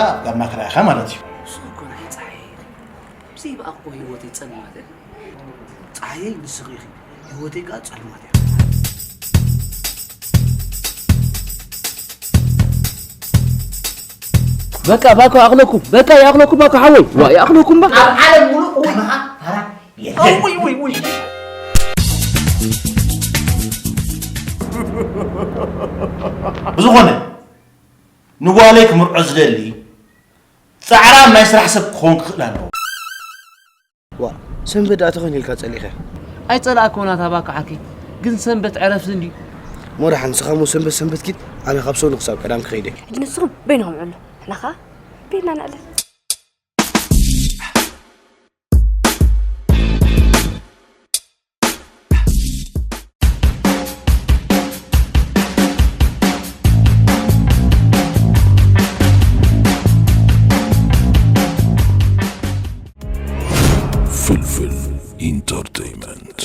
ኣብ ጋማ ክረኣኻ ማለት እዩ። ንስኺ እኮ ናይ ፀሓይ ኢኺ። ብዘይ ብኣኺ እኮ ህይወተይ ፀልማት እያ። ፀሓየይ ንስኺ ኢኺ፣ ህይወተይ ከዓ ፀልማት እያ። በቃ ባኮ ይኣኽለኩም፣ በቃ ይኣኽለኩም፣ ባኮ ሓወይ፣ ዋ ይኣኽለኩም፣ በቃ። ኣብ ዓለም ሙሉእ ከማኻ ፋራ የለን። ውይ ውይ ውይ። ብዝኾነ ንጓለይ ክምርዖ ዝደሊ ፃዕራም ናይ ስራሕ ሰብ ክኸውን ክኽእል ኣለዎ። ዋ ሰንበት ደኣ ተኾይኑ ኢልካ ጸሊእኻ። ኣይጸላእኩ ናታ ባኮ ዓርከይ፣ ግን ሰንበት ዕረፍቲ እንድዩ። ሞራሓ ንስኻ እሞ ሰንበት ሰንበት ኪድ፣ ኣነ ካብ ሰኑ ክሳብ ቀዳም ክኸይደ። ሕጂ ንስኹም በይንኹም ዕሉ፣ ንሕና ኸዓ በይንና ንዕለል። ፍልፍል ኢንተርቴይመንት።